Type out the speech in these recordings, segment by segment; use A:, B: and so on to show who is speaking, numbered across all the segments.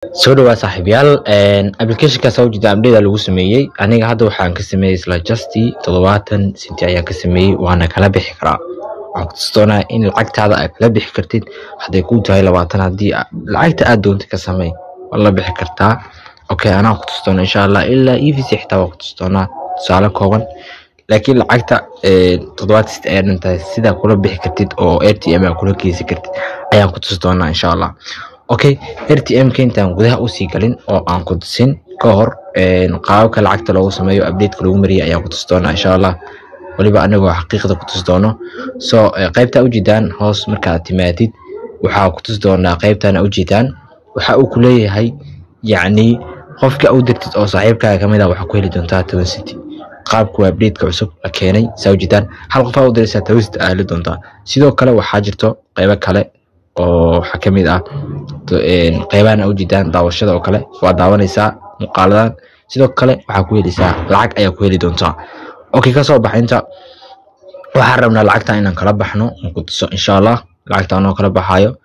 A: Soo dhawaa saaxiibayaal. Applicationkaas oo ujeeda update lagu sameeyey. Aniga hadda waxaan ka sameeyey isla just 70 senti ayaan ka sameeyey, waana kala bixi karaa. Waxaan ku tusi doonaa in lacagtaada aad kala bixi kartid hadday kuu tahay 20, haddii lacagta aad doonto ka samey, waa la bixi kartaa. Okay, anaa ku tusi doona insha Allah, ilaa EVC xitaa waa ku tusi doonaa tusaale kooban, laakiin lacagta 70 senti ayaa dhantahay. Sidaa kula bixi kartid oo ATM aad kula geysan kartid ayaan ku tusi doonaa insha Allah. Okay, ATM ka intaan gudaha usii galin oo aan ku tusin ka hor, qaababka lacagta loogu sameeyo, update-ka lagu mariyay ayaan ku tusi doonaa insha Allah, waliba anagoo xaqiiqda ku tusi doono. So qaybta ujeedaan hoos markaad timaadid, waxaa ku tusi doonaa qaybtan ujeedaan. Waxa uu ku leeyahay, yacni qofka u dirtid oo saaxiibkaaga kamid ah, waxaa ku heli doontaa 10 senti. Qaabka waa update-ka cusub la keenay. Saa ujeedaan, hal qof aa u diraysaa, 10 senti aa heli doontaa. Sidoo kale waxaa jirto qaybo kale oo waxaa kamid ah qaybahan ujeedaan, daawashada oo kale. Waa daawanaysaa muuqaaladan, sidoo kale waxaa ku helaysaa lacag ayaa ku heli doontaa. Okay, kasoo baxinta waxaan rabnaa lacagta inaan kala baxno aan ku tuso insha Allah lacagta anoo kala baxayo.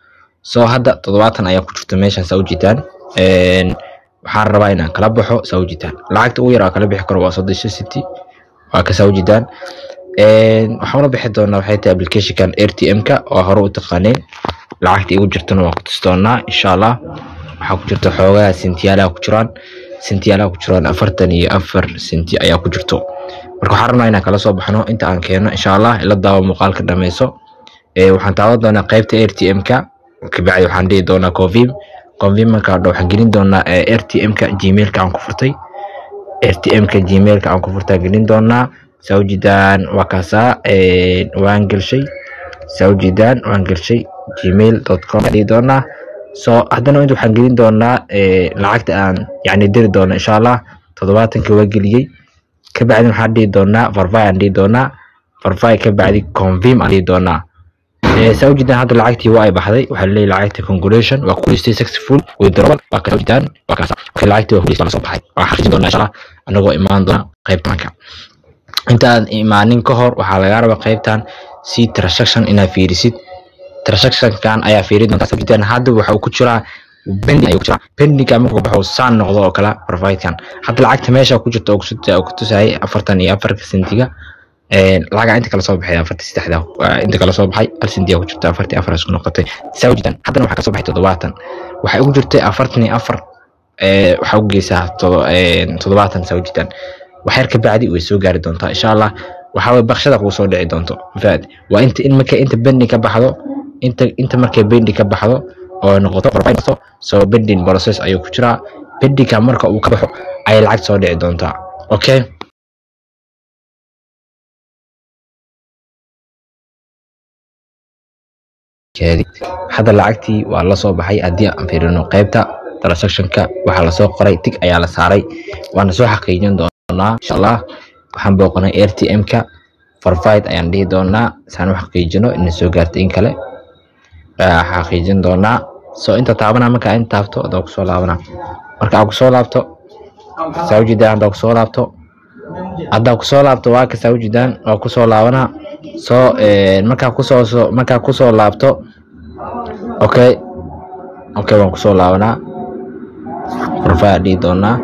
A: So hadda 70 ayaa ku jirta meeshan, saa ujeedaan. Waxaan rabaa inaan kala baxo. Saa ujeedaan, lacagta ugu yar aan kala bixi karo waa 35 senti, waa ka. Saa ujeedaan, waxaan ula bixi doonaa waxay tahay applicationkan ATM-ka oo hore u taqaaneen. Lacagta igu jirtana waa ku tusi doonaa insha Allah. Waxaa ku jirta xoogaa sentiyaalaha ku jiraan, sentiyaalaha ku jiraan 44 senti ayaa ku jirto. Marka waxaan rabnaa inaan kala soo baxno inta aan keeno insha Allah. Ila daawo muuqaalka dhameyso. Waxaan taaban doonaa qaybta ATM-ka, kabacdi waxaan dhihi doonaa confirm. Confirm markaa dho, waxaan gelin doonaa ATM-ka Gmail-ka aan ku furtay. ATM-ka Gmail-ka aan ku furtay gelin doonaa. Saa ujeedaan, waa kaasaa, waan gelshay. Saa ujeedaan, waan gelshay gmail.com dhihi doonaa. So haddana inta waxaan gelin doonaa lacagta aan yani diri doono insha Allah. 70-ka waa geliyey. Kabacdi waxaan dhihi doonaa verify aan dhihi doonaa. Verify kabacdi confirm aan dhihi doonaa. Saa ujeedaan, hadda lacagtii waa ay baxday. Waxaa leeyahay lacagta congratulation, waa kuleystay, successful withdrawal. Waa ka ujeedaan, waa kaasa. Okay, lacagtii waa kuleystay, soo baxay. Waa xaqiijin doonaa insha Allah anagoo imaan doona qaybtanka. Inta aan imaanin ka hor, waxaa laga rabaa qaybtan si transaction inaad fiirisid. Transactionkan ayaa fiirin doontaa. Saa ujeedaan, hadda waxa uu ku jiraa pending ayuu ku jiraa. Pendingka markuu baxo, saan noqdo oo kale verifiedkan. Hadda lacagta meesha ku jirta oo ku tusayay 44 sentiga, lacaga inta kala soo baxay 43-da inta kala soo baxay, 1 sentiga ku jirta, 44 isku noqotay. Saa ujeedaan, haddana waxaa kasoo baxay 70. Waxay ugu jirtay 44, waxaa ugu geysaa 70. Saa ujeedaan, waxyar ka bacdi way soo gaari doontaa insha Allah. Waxaa way bakshada kugu soo dhici doonto mafaad waa inta in markay inta pending ka baxdo, inta markay pending ka baxdo oo noqoto. So pending process ayuu ku jiraa. Pendingka marka uu ka baxo ayay lacag soo dhici doontaa. Okay, hadda lacagtii waa la soo baxay. Haddii aan fiirino qaybta transactionka, waxaa lasoo qoray, tick ayaa la saaray, waana soo xaqiijin doonaa insha Allah. Waxaan booqanay ATM-ka, verified ayaan dhihi doonaa saan u xaqiijino inay soo gaartay in kale xaqiijin doonaa. So inta taabana, markaa inta taabto haddaan kusoo laabana, marka aan kusoo laabto, saa ujeedaan, haddaan kusoo laabto, haddaan kusoo laabto, waa ka. Saa ujeedaan, waa kusoo laabanaa. So markaa kusoo laabto, okay, waan kusoo laabanaa, verify dhihi doonaa.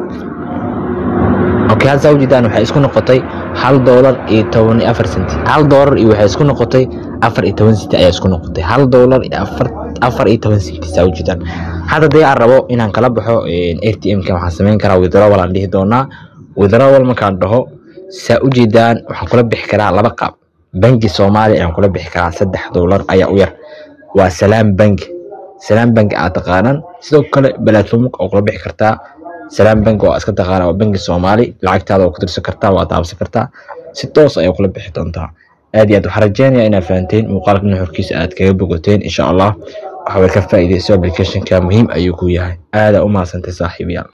A: Okay, hadda saa ujeedaan, waxay isku noqotay $1.14. $1 iyo waxay isku noqotay 14 senti ayaa isku noqotay, $1 iyo 14 senti. Saa ujeedaan, hadda hadii aan rabo inaan kala baxo ATM-ka, waxaan samayn karaa withdrawal aan dhihi doonaa. Withdrawal markaan dhaho, saa ujeedaan, waxaan kula bixi karaa laba qaab. Bangi Soomaaliya ayaan kula bixi karaa, $3 ayaa u yar, waa Salaam Bank. Salaam Bank aad taqaanaan, sidoo kale platform oo kula bixi kartaa. Salaam Bank oo iska taqaana, waa bangi Soomaali. Lacagtaada waa ku dirsan kartaa, waa taabsan kartaa, si toos ayaa kula bixi doontaa. Aad iyo aad waxaan rajeynayaa inaad fahanteen muuqaalka, nuxurkiisa aad kaga bogoteen insha Allah. Waxa way ka faa'iideyso, applicationka muhiim ayuu ku yahay. Aada u mahadsantay saaxiibayaal.